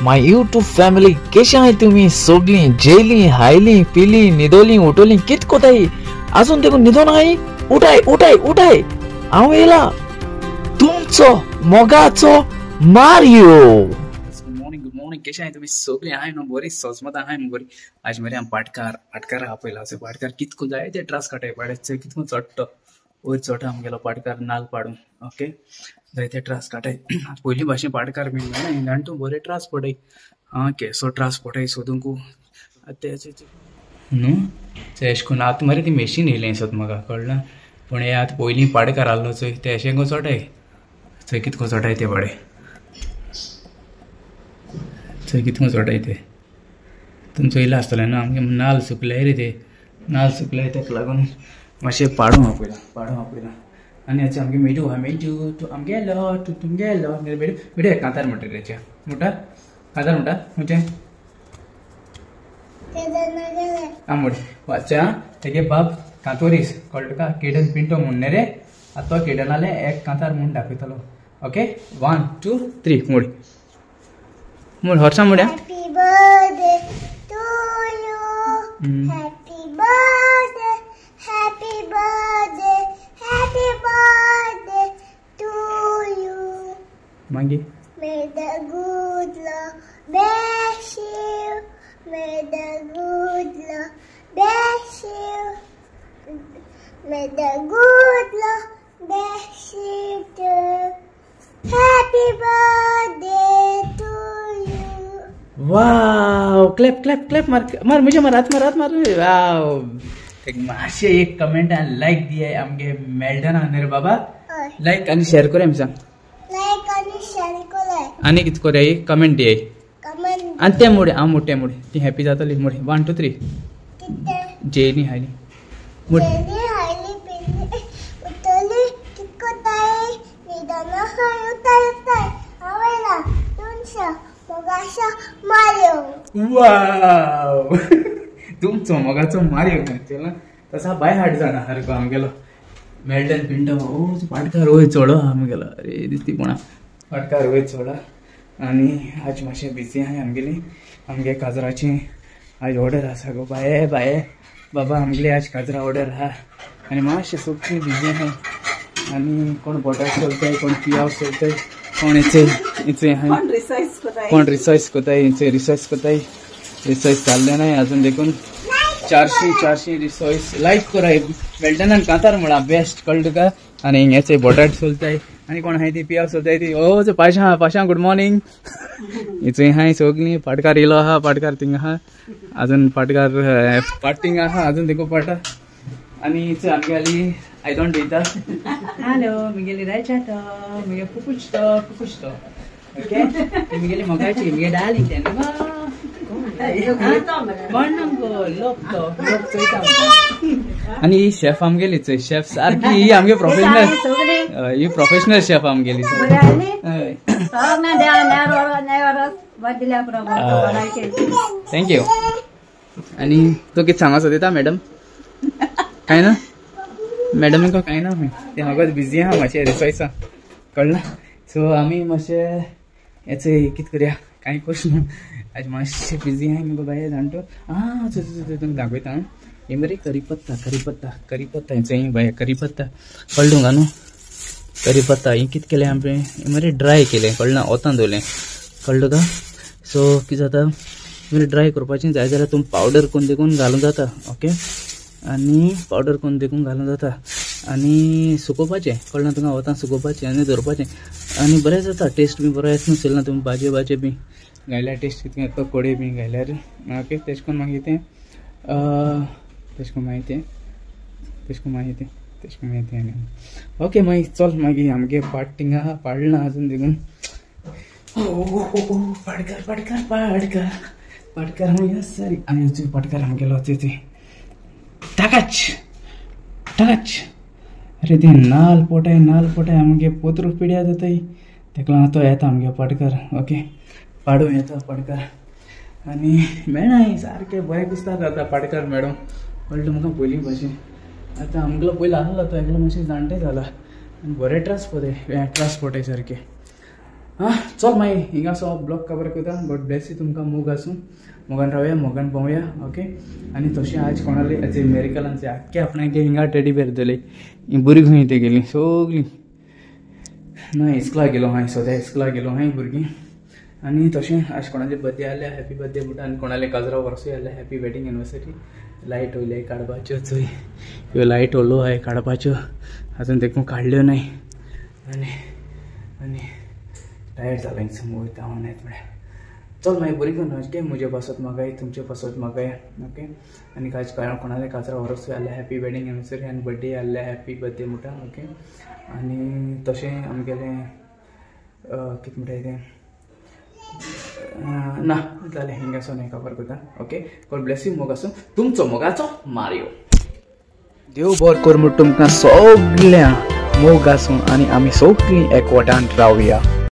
My YouTube family केशे आहाय तुमी सगळीं जेली हायली पिली न्हिदोली उठोली कित कोताय आजून देखून न्हिदोन आहाय उठाय उठाय उठाय हांव येयला तुमचो मोगाचो मारियो। गुड मॉर्निंग केशे आहाय तुमी सगळीं आहाय न्हू बरी सजमत आहाय न्हू बरी। आज मरे आम पाटकार पाटकार आपयला असो पाटकार कितको जाय ते ट्रास काटाय पाड्याचे कितको चडटो वयर चडटा आमगेलो पाटकार नाल पाडून ओके जायते ट्रास काटाय। पयलीं भाशेन पाटकार बीन मेळना जाण तूं बरे ट्रास पडय ओके सो ट्रास पडय सोदूंक तेचे न्हू एशें करून आतां मरे ती मेशीन येयलें सोद म्हाका कळ्ळें पूण हे आतां पयलीं पाडकार आहलो चोय ते एशें गो चोटाय चोय कितको चोटाय ते पाडे चोय कितको चोटाय ते तुमी चोयलां आसतलें न्हू आमगे नाल सुकले रे ते नाल सुकले तेका लागून मातशें पाडूं आपयलां पाडूं आपयलां। आनी हेचे आमगे मेडू आहा मेडू तूं आमगेलो तूं तुमगेलो मेडू मेडू एक कांतार म्हणटा तेचे म्हणटा कांतार म्हणटा खंयचें आं म्हण वाच्या तेगे बाब कांतोरीस कळ्ळें तुका केडन पिंटो म्हणणे रे आतां तो केडनाले एक कांतार म्हूण दाखयतलो ओके 1 2 3 मोड मोड हर्षा मोड्या। Happy birthday to you, happy birthday, happy birthday, happy birthday to you. मागीर May the good Lord bless you, may the good Lord bless you, may the good Lord bless you too. Happy birthday to you. Wow, clap clap clap मार मार मुझे मार हात मार हात मार वाव। मातशें एक कमेंट आनी लायक दियाय आमगे मेल्डन आहा न्ही रे बाबा लायक आनी शेअर कोरया आमी सांग लायक आनी शेअर कोराय आनी कितें कोरया कमेंट दियाय कमेंट आनी तें मोड हांव मोड तें मोड ती हॅपी जातली मोड 1 2 3 कितें जेनी हायली मोड जेनी हायली पिली उठली कित कोताय न्हिदोन आहाय उठाय उठाय हांव येयला तुमचो मोगाचो मारियो। वाव तुमचो मोगाचो मारियो खंयचें तसा बाय हार्ट जाणा सारको आमगेलो मेल्डन पिंटो ओ पाटकार वयर चोडो आमगेलो अरे दिसती कोणा पाटकार वयर चोडा। आनी आज मातशें बिजी आहाय आमगेली आमगे काजराची आज ऑर्डर आसा गो बाये बाये बाबा आमगेली आज काजरा ऑर्डर आहा आनी मातशें सगळीं बिजी आहाय। आनी कोण बोटाक चलताय कोण पियाव चलताय कोण हेचे हेचे आहाय कोण रिसर्च कोताय हेचे रिसर्च कोताय रिसर्च चाललें नाय अजून देखून 400 400 रिसोर्स लायक कोराय मेल्टनान कांतार म्हणा बेस्ट कळ्ळें तुका। आनी हेचे बटाट सोलताय आनी कोण आहाय ती पियाव सोलताय ती ओ पाशां पाशां गुड मॉर्निंग हेचे आहाय सगळीं पाटकार येयलो आहा पाटकार थिंगा आहा अजून पाटकार पाट थिंगा आहा अजून देखून पाटा। आनी हेचे आमगेली आयदोन दिता हॅलो म्हगेली रायचा तो म्हगे पुपुच तो पुपुच तो ओके म्हगेली मोगाची म्हगे डार्लिंग तें आनी ही शेफ आमगेली चोय शेफ सारकी ही आमगे प्रोफेशनल ही प्रोफेशनल शेफ आमगेली। Thank you. आनी तूं कितें सांगो सोदिता मॅडम कांय ना मॅडम कांय ना तें म्हाका बिजी आहा मातशें रिसोयसा कळ्ळें सो आमी मातशें हेचे कितें करया कांय करूं न्हू आज मातशें बिजी आहाय मुगो बाये जाण तूं आं चल चल तुमकां दाखयता आं हे मरे करीपत्ता करीपत्ता करीपत्ता हेचे बाये करीपत्ता कळ्ळें तुमकां न्हू करीपत्ता हें कितें केलें आमचें हें मरे ड्राय केलें कळ्ळें ना ओतान दवरलें कळ्ळें तुका। सो कितें जाता मरे ड्राय करपाचें जाय जाल्यार तुमी पावडर करून देखून घालूंक जाता ओके आनी पावडर करून देखून घालूंक जाता आनी सुकोवपाचें कळ्ळें ना तुमकां वतान सुकोवपाचें आनी दवरपाचें आनी बरें जाता टेस्ट बी बरो येता न्हू चोयलें ना तुमी भाजयो भाजयो बी घायल्यार टेस्ट कितकें येता कोडे बी घायल्यार ओके तेश कोन्न मागीर तें तेश कोन्न मागीर तें तेश कोन्न मागीर तें तेश कोन्न मागीर तें आनी ओके मागीर चल मागीर आमगे पाट थिंगा आहा पाडलां आजून देखून ओ पाडकार पाडकार पाडकार पाडकार आमी सॉरी आनी पाडकार आमगेलो ते टाकाच टाकाच अरे ते नाल पोटाय नाल पोटाय आमगे पोत्रू पिड्या जाताय तेका लागून तो येता आमगे पाडकार ओके पाडूं येता पाडकार आनी मेळनाय सारकें बरें कुस्तार जाता पाडकार मॅडम कळ्ळें म्हाका पयलीं भाशेन आतां आमगेलो पयलो आहलो तो एकलो मातशें जाणटे जाला आनी बरें ट्रास पोटाय ट्रास पोटाय सारकें। हां चल मागीर हिंगासो ब्लॉग कवर करता. गॉड ब्लेस you. तुमकां मोग आसूं, मोगान रावया, मोगान पोवया. ओके आनी तशें आज कोणाले मेरिकलांचे आख्खे आपणाक हिंगा टेडी बेर दिले भुरगीं खंय ते गेलीं सगळीं ना इस्कुला गेलो हांवें सद्या इस्कुला गेलो हांवें भुरगीं. आनी तशें आज कोणाले बर्थडे आसले हॅपी बर्थडे म्हणटा आनी कोणाले काजरा वर्सूय आसले हॅपी वेडींग एनिवर्सरी. लायट वयले काडपाच्यो चोय ह्यो लायट ओलो हाय काडपाच्यो आजून देखून काडल्यो नाय. आनी आनी टायर्ड जालो हिंगा वयता हांव नायत म्हळ्यार. चल मागीर बरी करून ओके म्हजे पासत मागाय तुमचे पासत मागाय. ओके आनी आज कोणाले काजरा वर्सूय आसले हॅपी वेडींग एनिवर्सरी आनी बर्थडे आसले हॅपी बर्थडे म्हणटा. ओके आनी तशें आमगेलें कितें म्हणटाय तें ना जालें हिंगासो न्ही खबर करता. Okay God Blaise you. मोग आसूं तुमचो मोगाचो मारियो. देव बरो कर म्हूण तुमकां सगळ्यां मोग आसूं आनी आमी सगळीं एकवटान रावया.